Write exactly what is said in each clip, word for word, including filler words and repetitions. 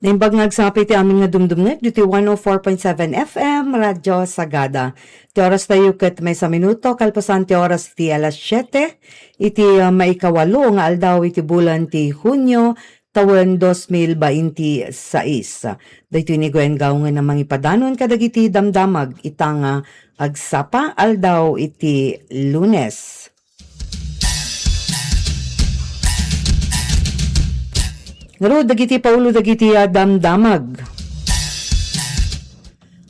Naimbag nga agsapa iti amin nga dumdumngeg ditoy one oh four point seven F M Radyo Sagada. Ti oras tayo ket maysa minuto kalpasan ti oras ti alas siete iti, ah, maikawalo nga aldaw iti bulan ti Hunio, tawen dos mil bainti sais. Daytoy ni Gwen Gaungen a mangipadanon kadagiti damdamag ita nga agsapa aldaw iti Lunes. Ngarud, dagiti paulo dagiti, ah, damdamag.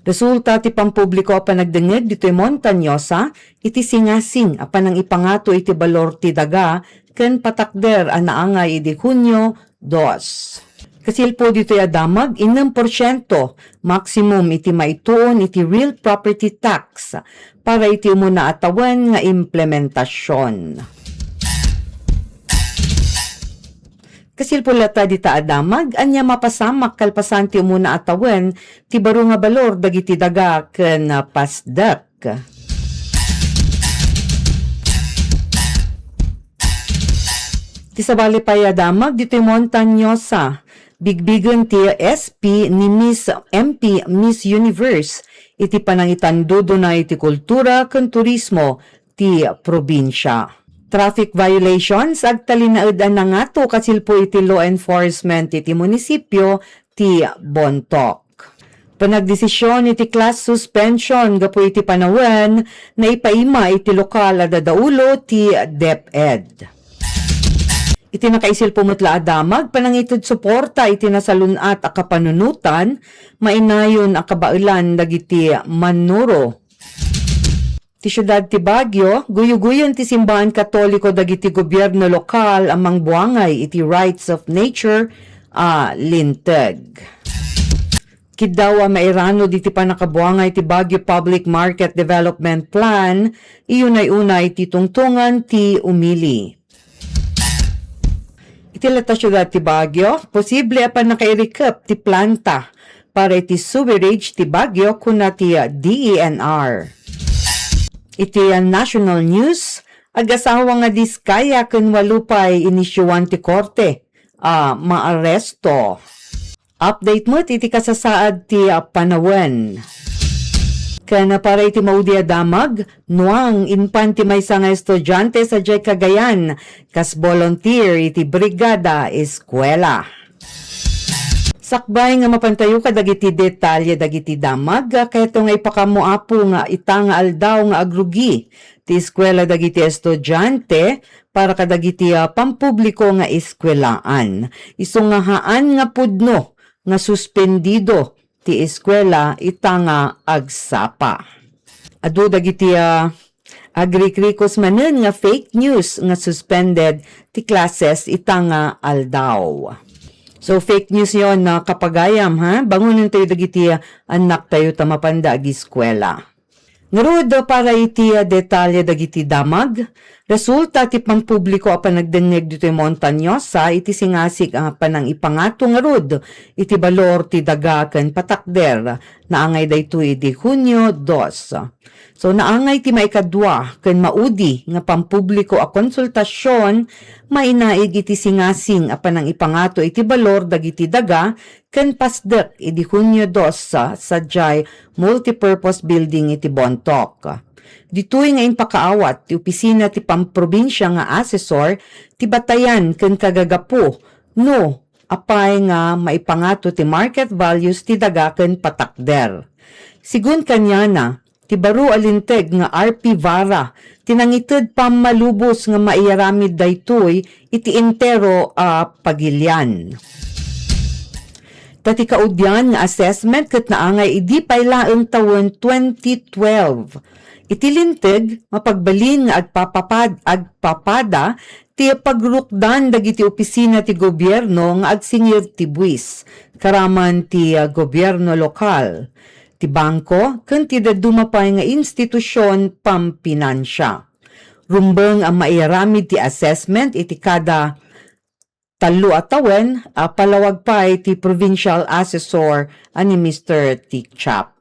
Resulta ti pampubliko a panagdengngeg ditoy Montañosa iti singasing a panangipangato iti balor ti daga ken patakder a naangay idi Hunio dos. Kasilpo ditoy a damag, innem porsiento maximum iti maituon iti real property tax para iti umuna a tawen nga implementasion. Kasilpo latta dita a damag, ania mapasamak kalpasan ti umuna a tawen ti baro nga balor dagiti daga ken, ah, pasdek. Ti sabali pay a damag ditoy Montañosa, bigbigen ti S P ni Miss M P Miss Universe iti panangitandudona iti kultura ken turismo ti probinsia. Traffic violations agtalinaed a nangato kasilpo iti law enforcement iti munisipio ti Bontoc. Panagdesisyon iti class suspension gapu iti panawen, naipaima iti lokal a dadaulo ti DepEd. Iti nakaisilpo met la a damag, panangited suporta iti nasalun-at a kapanunotan, mainayon a kabaelan dagiti mannuro. Ti siudad ti Baguio, guyuguyon ti simbahan Katoliko dagiti gobierno lokal a mangbuangay iti Rights of Nature a linteg. Kiddaw a mairanod iti pannakabuangay ti Baguio Public Market Development Plan, iyunay-unay ti tungtongan ti umili. Iti latta siudad ti Baguio, posible a pannakairikep ti planta para iti sewerage ti Baguio, kuna ti D E N R. Iti national news, agasawa nga diskaya ken walo pay inisyuan ti korte a maaresto. Update met iti kasasaad ti, ah, panawen. Ken para iti maudi a damag, nuang, impan ti maysa nga estudiante sadiay Cagayan kas volunteer iti Brigada Eskwela. Sakbay nga mapantayo kadagiti detalye dagiti damag, kayatko nga ipakaammo, Apo, nga ita nga aldaw nga agrugi ti eskwela dagiti estudiante para kadagiti, ah, pampubliko nga eskwelaan. Isu nga haan nga pudno nga suspendido ti eskwela ita nga agsapa. Adu dagiti, ah, agrikrikos manen nga fake news nga suspended ti classes ita nga aldaw. So, fake news yon, ah, kapagayam, ha? Bangonentayo dagiti, ah, annaktayo ta mapanda agiskwela. Ngarud, para iti detalye dagiti damag, resulta ti pampubliko a panagdengngeg ditoy Montañosa iti singasig a panangipangato ngarud iti balor ti daga ken patakder. Naangay daytoy idi Hunio dos. So, naangay ti maikadua ken maudi nga pampubliko a konsultasion mainaig iti singasing a panangipangato iti balor dagiti daga ken pasdek idi Hunio dos, ah, sadiay multipurpose building iti Bontoc. Ditoy nga impakaawat ti opisina ti pamprobinsia nga assessor ti batayan ken kagagapu no apay nga maipangato ti market values ti daga ken patakder. Sigun kaniana, ti baro a linteg nga R P Vara ti nangited pammalubos nga maiaramid daytoy iti entero a pagilian. Ta ti kaudian nga assessment ket naangay idi pay laeng tawen twenty twelve. Iti linteg, mapagbalin nga agpapapad-, agpapada ti pagrukdan dagiti opisina ti gobierno nga agsingir ti buis, karaman ti, ah, gobierno lokal, ti bangko, ken ti dadduma pay nga institusion pampinansia. Rumbeng a maiaramid ti assessment iti kada tallo a tawen, a palawag pay ti provincial assessor a ni Mister Tikchap.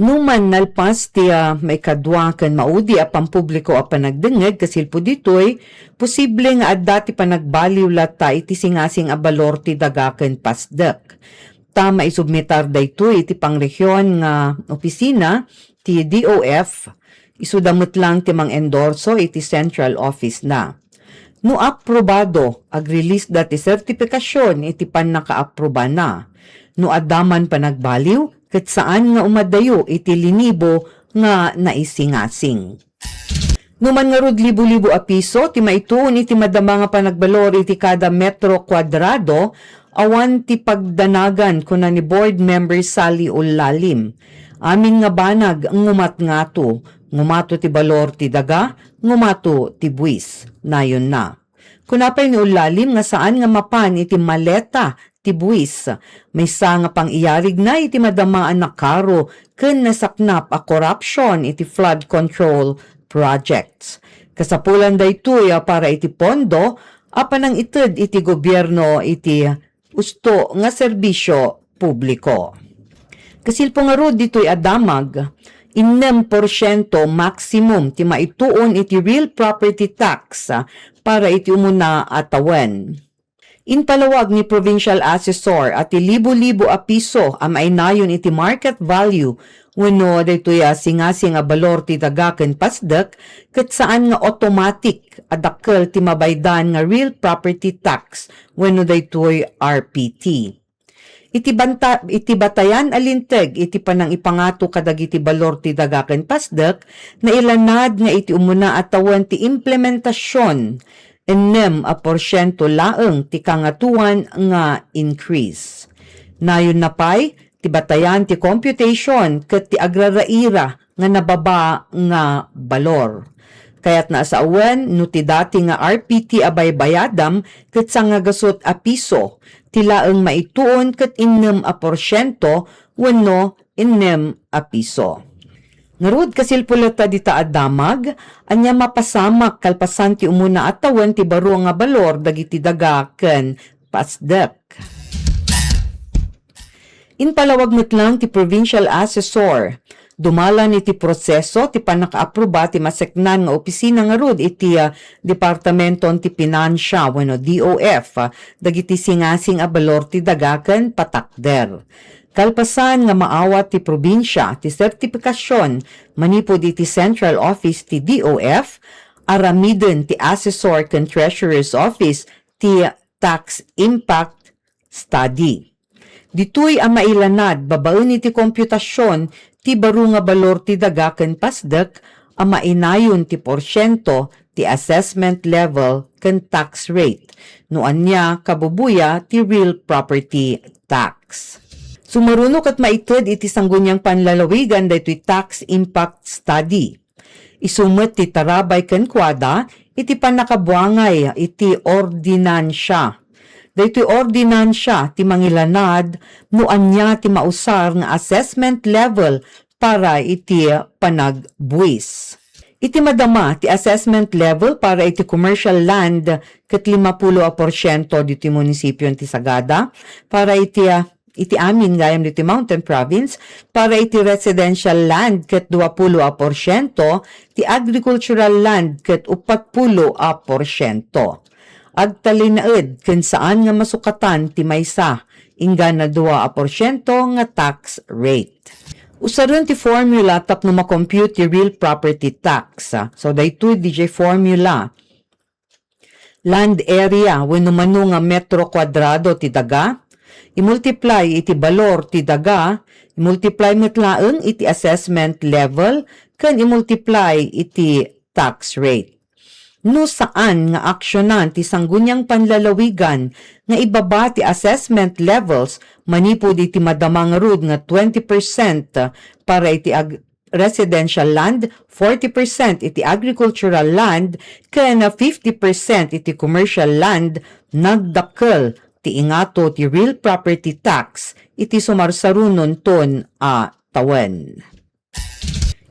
Numan nalpas ti, ah, maikadua ken maudi a pampubliko a panagdengngeg kasilpo ditoy, posible nga adda ti panagbaliw latta iti singasing a balor ti daga ken pasdek. ta maisubmitar daytoy iti pangrehion nga opisina ti D O F, isuda met lang ti mang-endorso iti central office na. No aprobado, agrelease da ti sertipikasion iti pannakaaprobana. No adda man panagbaliw, ket saan nga umadayo iti linibo nga naisingasing. No man ngarud libo-libo a piso ti maituon iti madama nga panagbalor iti kada metro kuadrado, awan ti pagdanagan, kuna ni Board Member Sally Ullalim. Amin nga banag, ngumatngato, ngumato ti balor ti daga, ngumato ti buis. Nayonna. Kuna pay ni Ullalim nga saan nga mapan iti maleta ti buis. Maysa nga pang-iyarigna iti madama a nakaro ken nasaknap a korupsion iti flood control projects. Kasapulan daytoy a para iti pondo a panangited iti gobierno iti usto nga serbisio publiko. Kasilpo ngarud ditoy a damag, innem porsiento maximum ti maituon iti real property tax para iti umuna a tawen. Impalawag ni Provincial Assessor a ti libo-libo a piso a mainayon iti market value wenno daytoy a singasing a balor ti daga ken pasdek ket saan nga automatic a dakkel ti mabaydan nga real property tax wenno daytoy R P T. Iti banta-, iti batayan a linteg iti panangipangato kadagiti balor ti daga ken pasdek, nailanad nga iti umuna a tawen ti implementasion, ennem a porsiento laeng ti kangatoan nga increase. Nayonna pay, ti batayan ti computation ket ti agraraira nga nababa nga balor. Kayatna a sawen no ti dati nga R P T a baybayadam ket sangagasut a piso, ti laeng maituon ket innem a porsiento wenno innem a piso. Ngarud, kasilpo latta dita a damag, ania mapasamak kalpasan ti umuna a tawen ti baro nga balor dagiti daga ken pasdek. Impalawag met lang ti provincial assessor. Dumalan iti proseso ti pannakaapruba ti maseknan nga opisina ngarud iti, ah, Departamenton ti Pinansia wenno D O F, ah, dagiti singasing a balor ti daga ken patakder. Kalpasan nga maawat ti probinsia ti sertipikasion manipud iti central office ti D O F, aramiden ti assessor ken treasurer's office ti tax impact study. Ditoy a mailanad babaen iti komputasion ti baro nga balor ti daga ken pasdek a mainayon ti porsiento ti assessment level ken tax rate, no ania kabubuya ti real property tax. Sumaruno ket maited iti sangguniang panlalawigan daytoy tax impact study. Isu met ti tarabay kenkuada iti pannakabuangay iti ordinansia. Daytoy ordinansia ti mangilanad no ania ti mausar nga assessment level para iti panagbuis. Iti madama ti assessment level para iti commercial land ket limapulo a porsiento ditoy munisipio ti Sagada, para iti, ah, iti amin gayam ditoy Mountain Province, para iti residential land ket duapulo a porsiento, ti agricultural land ket upatpulo a porsiento. Agtalinaed ken saan nga masukatan ti maysa, inggana dua a porsiento nga tax rate. Usaren ti formula tapno ma-compute ti real property tax. So, daytoy D J formula. Land area wenno mano nga metro kuadrado ti daga, i-multiply iti balor ti daga, i-multiply met laeng iti assessment level, ken i-multiply iti tax rate. No saan nga aksyonan ti sangguniang panlalawigan nga ibaba ti assessment levels manipud iti madama ngarud nga twenty percent para iti ag-, residential land, forty percent iti agricultural land, ken fifty percent iti commercial land, nagdakkel ti ingato ti real property tax iti sumarsarunonton a tawen.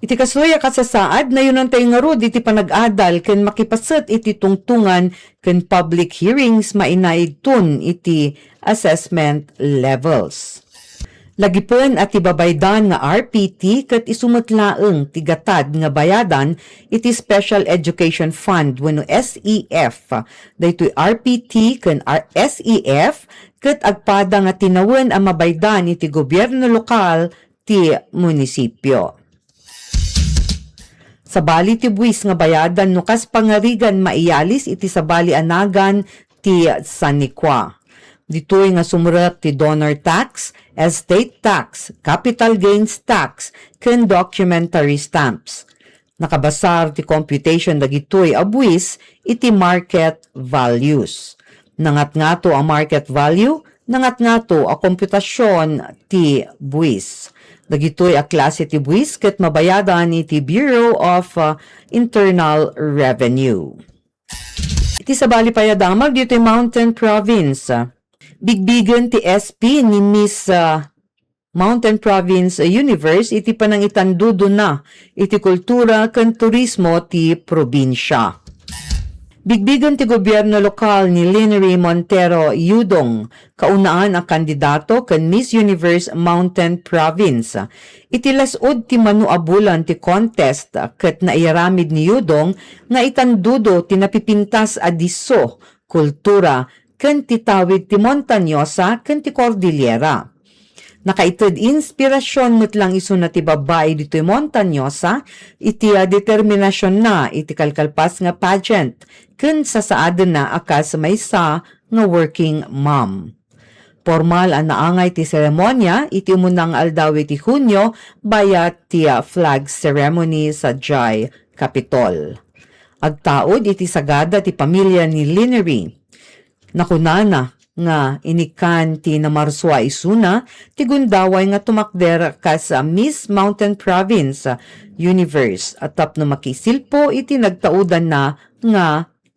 Iti kastoy a kasasaad, nayonantayo ngarud iti panag-adal ken makipaset iti tungtongan ken public hearings mainaigton iti assessment levels. Lagipen a ti babaydan nga R P T ket isu met laeng ti gatad nga bayadan iti Special Education Fund wenno S E F. Daytoy R P T ken R-, S E F ket agpada nga tinawen a mabaydan iti gobierno lokal ti munisipio. Sabali ti buis nga bayadan no kas pangarigan maiyalis iti sabali a nagan ti sanikua. Ditoy nga sumrek ti donor tax, estate tax, capital gains tax, ken documentary stamps. Nakabasar ti computation dagitoy a buis iti market values. Nangatngato a market value, nangatngato a komputasion ti buis. Dagitoy a klase ti buis ket mabayadan iti Bureau of, uh, Internal Revenue. Iti sabali pay a damag ditoy Mountain Province, bigbigen ti S P ni Miss, uh, Mountain Province Universe iti panangitandudona iti kultura ken turismo ti probinsia. Bigbigen ti gobierno lokal ni Linery Montero Yudong, kaunaan a kandidato ken Miss Universe Mountain Province. Iti las-ud ti mano a bulan ti contest ket naiaramid ni Yudong nga itandudo ti napipintas a disso, kultura, ken ti tawid ti Montañosa ken ti Cordillera. Nakaited inspirasyon met lang isuna ti babbai ditoy Montañosa iti, ah, determinasionna iti kalkalpas nga pageant ken sasaadenna a kas maysa nga working mom. Pormal a naangay ti seremonia iti umuna nga aldaw iti Hunio bayat ti, ah, flag ceremony sadiay Capitol. Agtaud iti sagada ti pamilya ni Linery. Nakunana nga inikkan ti namarsua isuna ti gundaway nga tumakder kas Miss Mountain Province Universe a tapno makisilpo iti nagtaudanna nga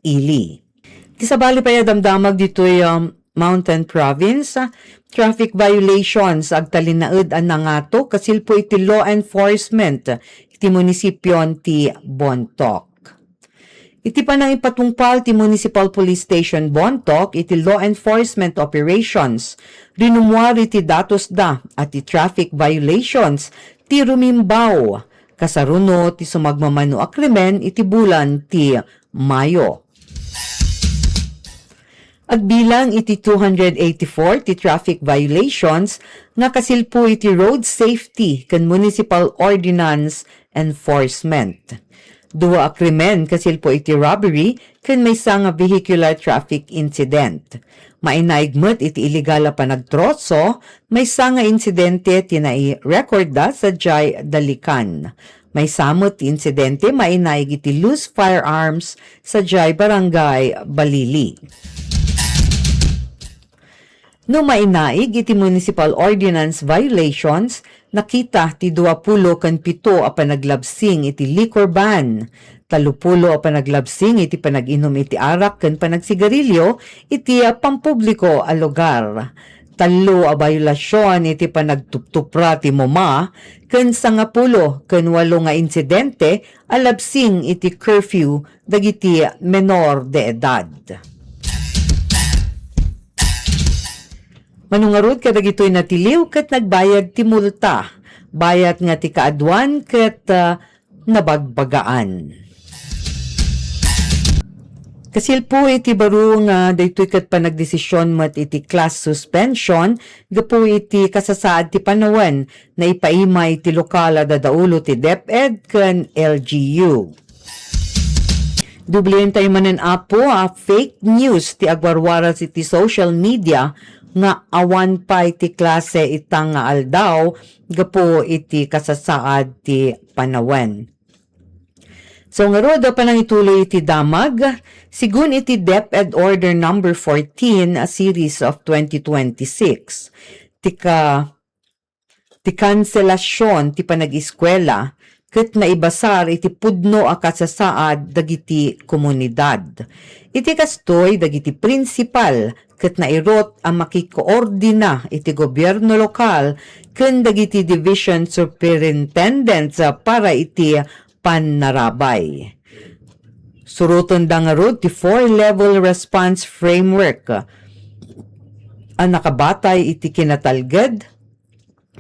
ili. Ti sabali pay a damdamag ditoy, um, Mountain Province, traffic violations agtalinaed a nangato kasilpo iti law enforcement iti munisipion ti Bontoc. Iti panangipatungpal ti Municipal Police Station Bontoc iti law enforcement operations, rinummuar iti datosda a ti traffic violations ti rumimbaw kasaruno ti sumagmamano a krimen iti bulan ti Mayo. Agbilang iti two hundred eighty-four ti traffic violations nga kasilpo iti road safety ken municipal ordinance enforcement. Dua a krimen kasilpo iti robbery ken maysa nga vehicular traffic incident. Mainaig met iti illegal a panagtroso, maysa nga insidente ti nairekorda sadiay Dalican. Maysa met ti insidente mainaig iti loose firearms sadiay Barangay Balili. No mainaig iti municipal ordinance violations, nakita ti duapulo ken pito a panaglabsing iti liquor ban, tallopulo a panaglabsing iti panag-inum iti arak ken panagsigarilio iti, ah, pampubliko a lugar, tallo a bayolasion iti panagtuptupra ti moma, ken sangapulo ken walo nga insidente a labsing iti curfew dagiti menor de edad. Mano ngarud kadagitoy natiliw ket nagbayag ti multa, bayat nga ti kaaduan ket, ah, nabagbagaan. Kasilpo iti baro nga daytoy ket panagdesision met iti class suspension gapu iti kasasaad ti panawen, naipaima iti lokal a dadaulo ti DepEd ken L G U. Dublien tayo manen, Apo, a fake news ti agwarwaras iti social media nga awan pay ti klase ita nga aldaw gapu iti kasasaad ti panawen. So, ngarud, panangituloy iti damag, sigun iti DepEd Order Number fourteen, a series of twenty twenty-six, ti ka-, ti kanselasion ti panag-eskuela ket naibasar iti pudno a kasasaad dagiti komunidad. Iti kastoy, dagiti prinsipal ket nairut a makikoordina iti gobierno lokal ken dagiti division superintendents para iti pannarabay. Surotenda ngarud ti four-level response framework a nakabatay iti kinatalged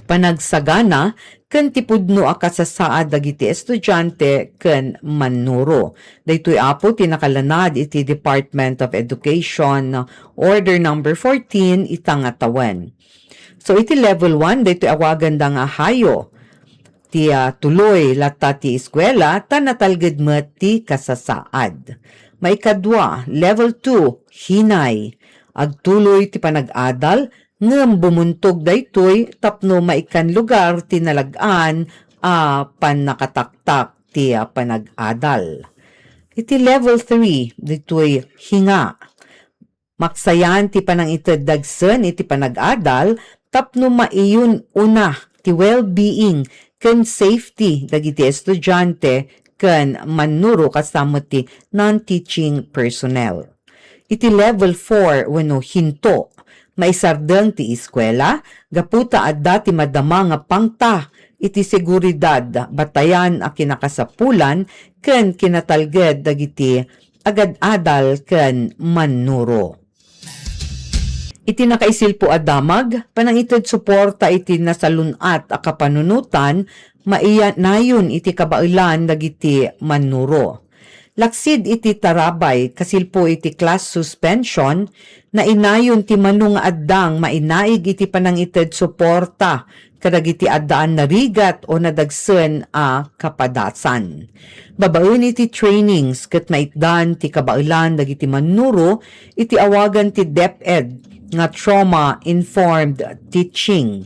panagsagana ken ti pudno a kasasaad dagiti estudiante ken mannuro. Daytoy, apo, ti nakalanad iti Department of Education Order Number fourteen ita nga tawen. So, iti level one, daytoy awaganda nga hayo. Ti, ah, tuloy latta ti eskuela, ta natalged met ti kasasaad. Maikadua, level two, hinay. Agtuloy ti panag-adal, ngem bumuntog daytoy tapno maikkan lugar ti nalag-an a pannakataktak ti, ah, panag-adal. Iti level three, ditoy hinga. Maksayan ti panangited dagsen iti panag-adal tapno maiyun-una ti well-being ken safety dagiti estudiante ken mannuro kasta met ti non-teaching personnel. Iti level four wenno hinto, maisardeng ti eskuela gapu ta adda ti madama nga pangta iti seguridad, batayan a kinakasapulan ken kinatalged dagiti agad-adal ken mannuro. Iti nakaisilpo a damag, panangited suporta iti nasalun-at a kapanunotan, mainayon iti kabaelan dagiti mannuro. Laksid iti tarabay, kasilpo iti class suspension, nainayon ti mano nga addang mainaig iti panangited suporta kadagiti addaan narigat o nadagsen a kapadasan. Babaen iti trainings ket maitdan ti kabaelan dagiti mannuro iti awagan ti DepEd nga trauma-informed teaching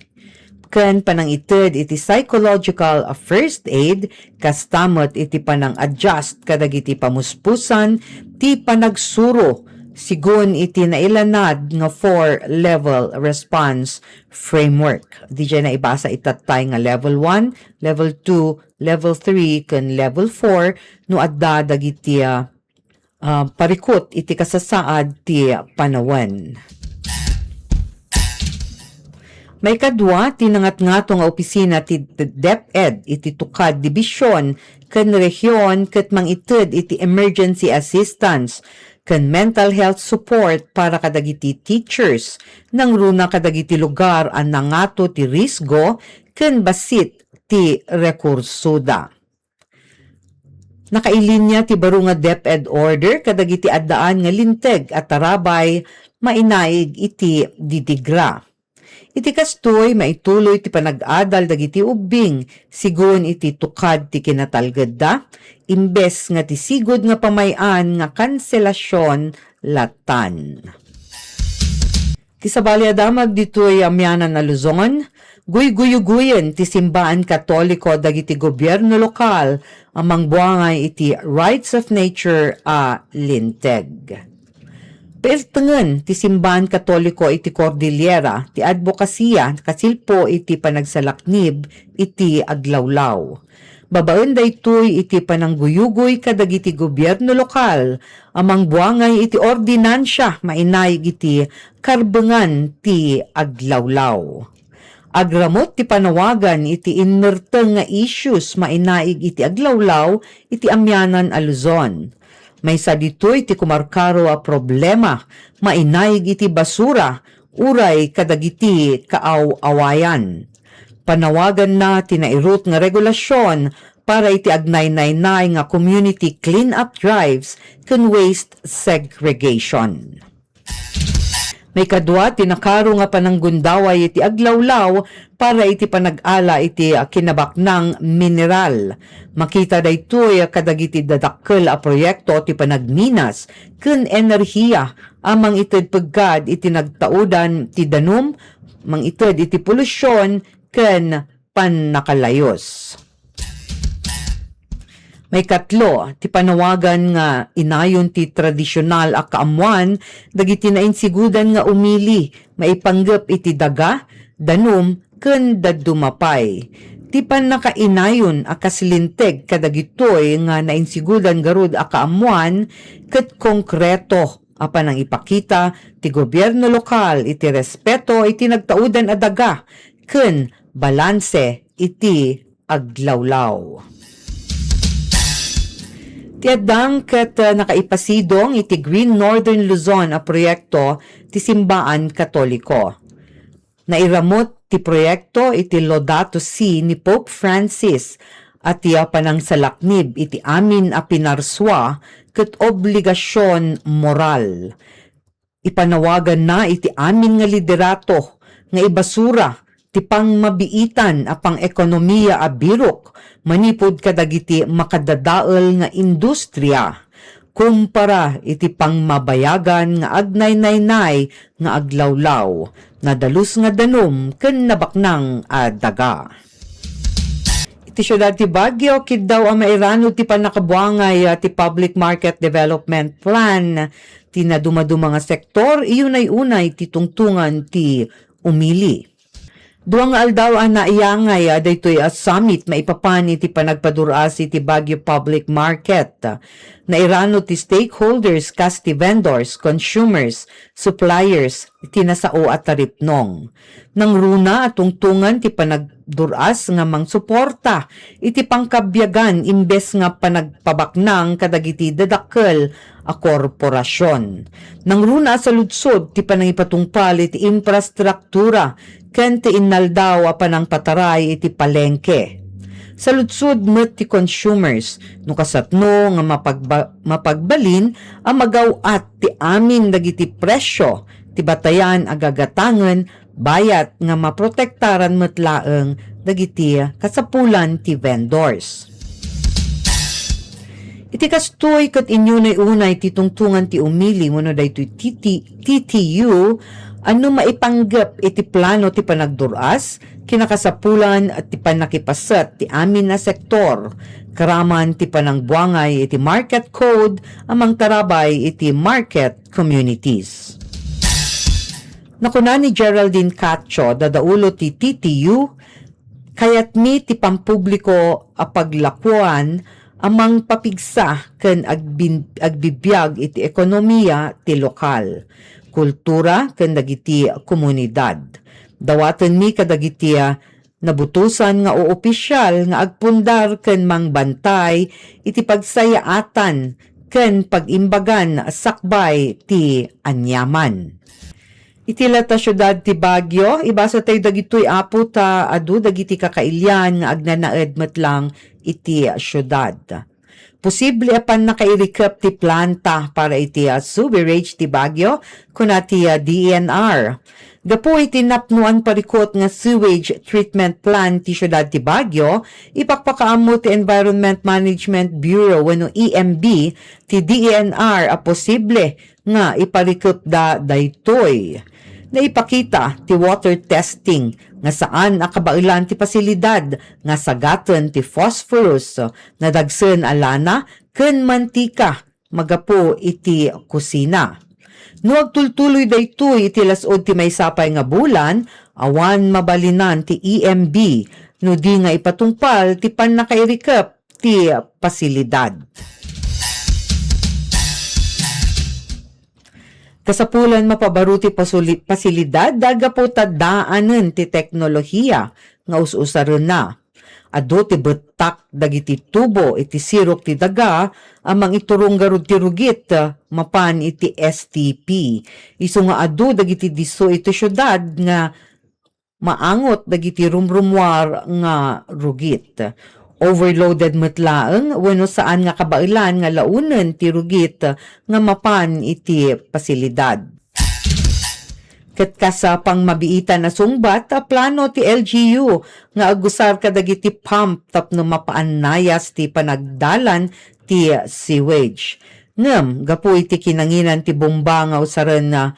ken panangited iti psychological first aid, kasta met iti panang-adjust kadagiti pamuspusan ti panagsuro, sigun iti nailanad nga four-level response framework. Diay naibasa itattay nga level one, level two, level three, ken level four no adda dagiti, ah, ah, parikut iti kasasaad ti panawen. Maikadua, ti nangatngato nga opisina ti DepEd iti tukad dibision ken rehion ket mangited iti emergency assistance ken mental health support para kadagiti teachers, nangruna kadagiti lugar a nangato ti risgo ken bassit ti rekursoda. Nakailinia ti baro nga DepEd order kadagiti addaan nga linteg a tarabay mainaig iti didigra. Iti kastoy, maituloy ti panag-adal dagiti ubbing sigun iti tukad ti kinatalgedda, imbes nga ti sigud nga pamay-an nga kanselasion lattan. Ti sabali a damag ditoy amianan a Luzon, guyguyugoyen ti simbaan Katoliko dagiti gobierno lokal a mangbuangay iti Rights of Nature a linteg. Pairtengen ti simbaan Katoliko iti Cordillera ti adbokasiya kasilpo iti panagsalaknib iti aglawlaw. Babaen daytoy iti panangguyugoy kadagiti gobierno lokal a mangbuangay iti ordinansia mainaig iti karbengan ti aglawlaw. Agramut ti panawagan iti inmerteng nga issues mainaig iti aglawlaw iti amianan a Luzon. Maysa ditoy ti kumarkaro a problema mainaig iti basura uray kadagiti kaaw-awayan. Panawaganna ti nairut nga regulasion para iti agnaynaynay nga community clean-up drives ken waste segregation. Maikadua, ti nakaro nga pananggundaway iti aglawlaw para iti panag-ala iti kinabaknang mineral. Makita daytoy kadagiti dadakkel a proyekto ti panagminas ken enerhiya a mangited peggad iti nagtaudan ti danum, mangited iti polusyon ken pannakalayus. Maikatlo, ti panawagan nga inayon ti tradisional a kaammuan dagiti nainsigudan nga umili maipanggep iti daga, danum, ken dadduma pay. Ti pannakainayon a kas linteg kadagitoy nga nainsigudan ngarud a kaammuan ket konkreto a panangipakita ti gobierno lokal iti respeto iti nagtaudan a daga ken balanse iti aglawlaw. Ti addang ket, ah, nakaipasidong iti Green Northern Luzon a proyekto ti simbaan Katoliko. Nairamut ti proyekto iti Laudato Si ni Pope Francis a ti panangsalaknib iti amin a pinarsua ket obligasion moral. Ipanawaganna iti amin nga liderato nga ibasura ti pangmabiitan a pang-ekonomia a birok manipud kadagiti makadadael nga industria, kumpara iti pangmabayagan nga agnaynaynay nga aglawlaw, nadalus nga danum ken nabaknang a daga. Iti siudad ti Baguio, kiddaw a mairanud ti pannakabuangay, ah, ti Public Market Development Plan ti nadumaduma nga sektor, iyunay-unay ti tungtungan ti umili. Dua nga aldaw a naiyangay, ah, daytoy a summit maipapan iti panagpadur-as iti Baguio Public Market. Nairanud ti stakeholders kas ti vendors, consumers, suppliers, iti nasao a taripnong. Nangruna a tungtongan ti panagdur-as nga mangsuporta iti pangkabiagan imbes nga panagpabaknang kadagiti dadakkel a korporasion. Nangruna a saludsod ti panangipatungpal iti infrastruktura ken ti innaldaw a panangpataray iti palengke. Saludsod met ti consumers no kasatno nga mapagba-, mapagbalin a magaw-at ti amin dagiti presio ti batayan a gagatangen bayat nga maprotektaran met laeng dagiti kasapulan ti vendors. Iti kastoy ket inyunay-unay ti tungtongan ti umili wenno daytoy T T, T T U, a no maipanggep iti plano ti panagdur-as, kinakasapulan ti pannakipaset ti amin a sektor, karaman ti panangbuangay iti market code a mangtarabay iti market communities. Nakuna ni Geraldine Cacho, dadaulo ti T T U, kayatmi ti pampubliko a paglakuan a mangpapigsa ken agbin-, agbibiag iti ekonomiya ti lokal, kultura, ken dagiti komunidad. Dawatenmi kadagiti, ah, nabutosan nga oopisial nga agpundar ken mangbantay iti pagsayaatan ken pag-imbagan sakbay ti aniaman. Iti latta siudad ti Baguio, ibasa tayo dagitoy, Apo, ta adu dagiti kakailian nga agnanaed met lang iti siudad. Posible a pannakairikep ti planta para iti, ah, sewerage ti Baguio, kuna ti, ah, D E N R. Gapu iti napnoan parikut nga sewage treatment plant ti siudad ti Baguio, ipakpakaammo ti Environment Management Bureau wenno E M B ti D E N R a posible nga iparikepda daytoy. Naipakita ti water testing nga saan a kabaelan ti pasilidad nga sagaten ti phosphorus, nadagsen a lana ken mantika magapu iti kusina. No agtultuloy daytoy iti las-ud ti maysa pay nga bulan, awan mabalinan ti E M B no di nga ipatungpal ti pannakairikep ti pasilidad. Kasapulan mapabaro ti pasuli-, pasilidad, gapu ta daanen ti teknolohiya nga us-usarenna. Adu ti bettak dagiti tubo iti sirok ti daga a mangiturong garud ti rugit, mapan iti S T P. Isu nga adu dagiti disso iti siudad nga maangot dagiti rumrumuar nga rugit. Overloaded met laeng wenno saan nga kabaelan nga launen ti rugit nga mapan iti pasilidad. Ket kas a pangmabiitan a sungbat, a plano ti L G U nga agusar kadagiti pump tapno mapaannayas ti panagdalan ti sewage. Ngem, gapu iti kinanginan ti bomba nga usaren na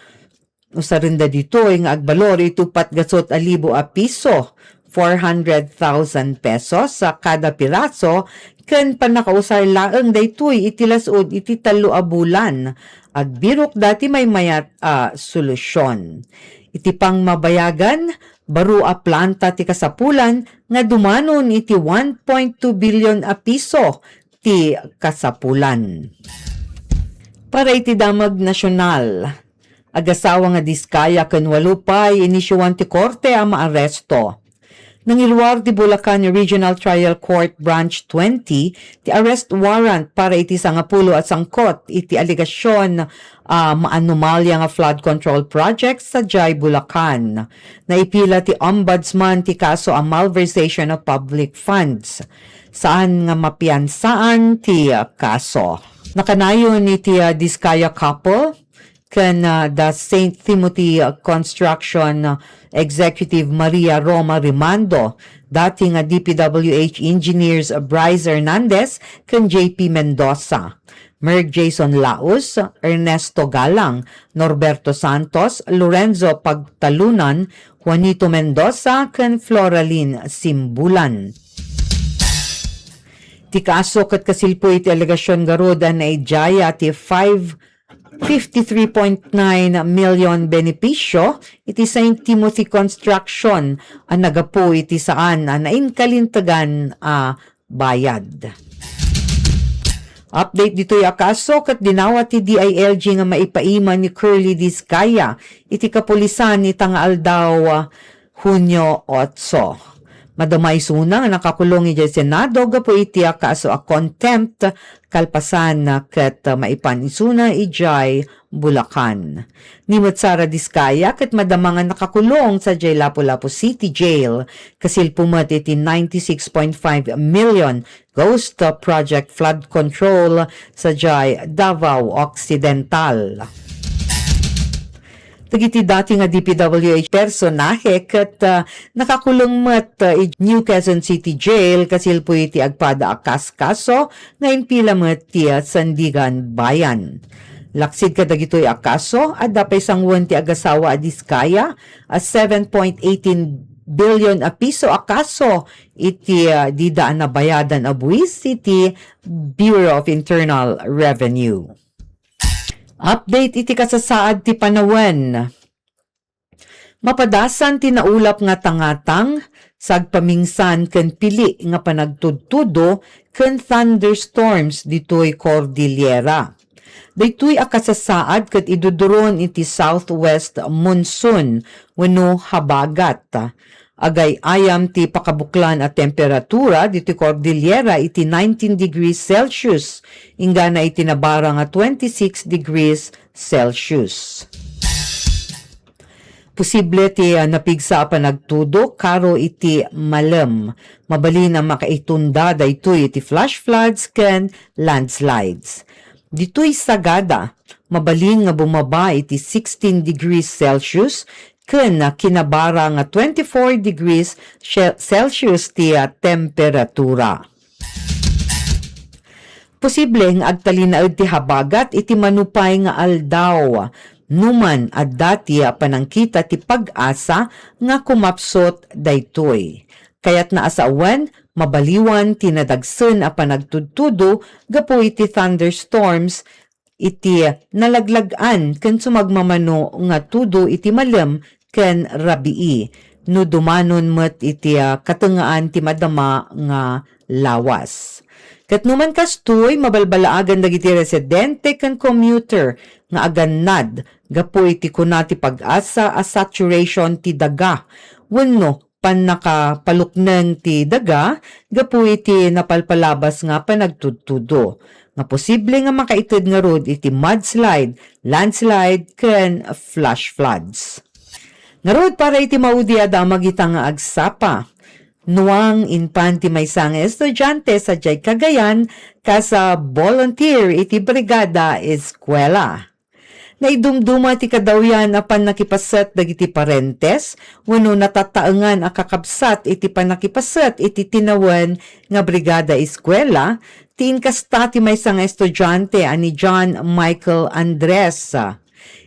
usarenda ditoy nga agbalor iti uppat gasut a libo a piso, four hundred thousand pesos, a kada piraso, ken pannakausar laeng daytoy iti las-ud iti tallo a bulan. Agbirokda ti maymayat a solusion. Iti pangmabayagan, baro a planta ti kasapulan nga dumanon iti one point two billion a piso ti kasapulan. Para iti damag nasional, agasawa nga diskaya ken walo pay inisyuan ti korte a maaresto. Nangiruar ti Bulacan Regional Trial Court Branch twenty ti arrest warrant para iti sangapulo a sangkot iti alegasion a maanomalya nga flood control project sadiay Bulacan. Naipila ti Ombudsman ti kaso a malversation of public funds. Saan nga mapiansaan ti kaso. Nakanayon iti, ah, Discaya couple ken, ah, the Saint Timothy Construction Executive Maria Roma Rimando, dati nga D P W H engineers Bryce Hernandez ken J P Mendoza, Merg Jason Laus, Ernesto Galang, Norberto Santos, Lorenzo Pagtalunan, Juanito Mendoza, ken Floraline Simbulan. Ti kaso ket kasilpo iti alegasion ngarud a naidaya ti five fifty-three point nine million benepisio iti Saint Timothy Construction a nagapu iti saan a nainkalintegan a bayad. Update ditoy a kaso ket dinawat ti D I L G nga maipaima ni Curly Discaya iti kapulisan ita nga aldaw, Hunio otso. Madama isuna nga nakakulong idiay Senado gapu iti a kaso a contempt kalpasan ket maipan isuna idiay Bulacan. Ni met Sara Discaya ket madama nga nakakulong sadiay Lapu-Lapu City Jail kasilpo met iti ninety-six point five million Ghost Project flood control sadiay Davao Occidental. Dagiti dati nga D P W H personahe ket, ah, nakakulong met, ah, id New Quezon City Jail kasilpo iti agpada a kaskaso nga impila met ti, ah, Sandiganbayan. Laksid kadagitoy a kaso, adda pay sanguan ti agasawa a Discaya a seven point eighteen billion a piso a kaso iti, ah, dida a nabayadan a buis iti Bureau of Internal Revenue. Update iti kasasaad ti panawen. Mapadasan ti naulap nga tangatang, sagpamingsan ken pili nga panagtudtudo ken thunderstorms ditoy Cordillera. Daytoy a kasasaad ket iduduron iti southwest monsoon wenno habagat. Agay-ayam ti pakabuklan a temperatura ditoy Cordillera iti nineteen degrees Celsius, inggana iti nabara nga twenty-six degrees Celsius. Posible ti, ah, napigsa a panagtudo karo iti malem. Mabalin a makaitunda daytoy iti flash floods ken landslides. Ditoy Sagada, mabalin nga bumaba iti sixteen degrees Celsius ken kinabara nga twenty-four degrees Celsius ti, ah, temperatura. Posible nga agtalinaed ti habagat iti manupay nga aldaw. Numan adda ti panangkita ti pag-asa nga kumapsut daytoy. Kayatna a sawen, mabaliwan ti nadagsen a panagtudtudo gapu iti thunderstorms iti nalaglag-an ken sumagmamano nga tudo iti malem ken rabii no dumanon met iti, ah, katengngaan ti madama nga lawas. Ket no man kastoy, mabalbalaagan dagiti residente ken commuter nga agannad gapu iti kuna ti pag-asa a saturation ti daga wenno pannakapalukneng ti daga gapu iti napalpalabas nga panagtudtudo, nga posible nga makaited ngarud iti mudslide, landslide, ken flash floods. Ngarud, para iti maudi a damag ita nga agsapa, nuang impan ti maysa nga estudiante sadiay Cagayan kas a volunteer iti Brigada Eskwela. Naidumduma ti kadawyan a pannakipaset dagiti parentes wenno natataengan a kakabsat iti pannakipaset iti tinawen nga Brigada Eskwela ti inkasta ti maysa nga estudiante a ni John Michael Andres.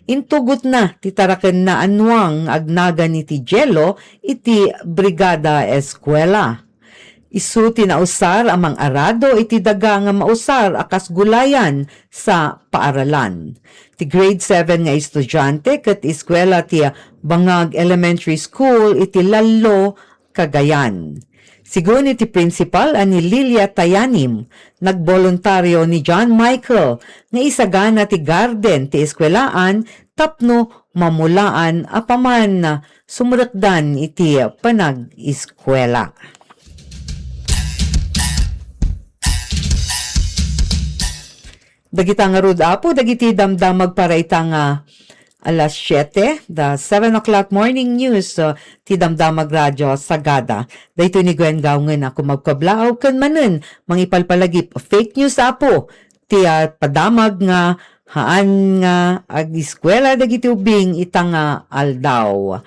Intugotna ti tarakenna a nuang nga agnagan iti Jelo iti Brigada Eskwela. Isu ti nausar a mang-arado iti daga nga mausar a kas gulayan sa paaralan. Ti grade seven nga estudiante ket eskwela ti Bangag Elementary School iti Lallo, Cagayan. Sigun iti principal a ni Lilia Tayanim, nagboluntario ni John Michael nga isagana ti garden ti eskwelaan tapno mamulaan a paman sumrekdan iti panag-eskuela. Dagita ngarud, Apo, dagiti damdamag para ita nga alas siete, the seven o'clock morning news, uh, ti Damdamag Radio Sagada. Daytoy ni Gwen Gaungen a kumabkablaaw ken manen mangipalpalagip fake news, Apo, ti, ah, padamag nga haan nga ageskuela dagiti ubing ita nga aldaw.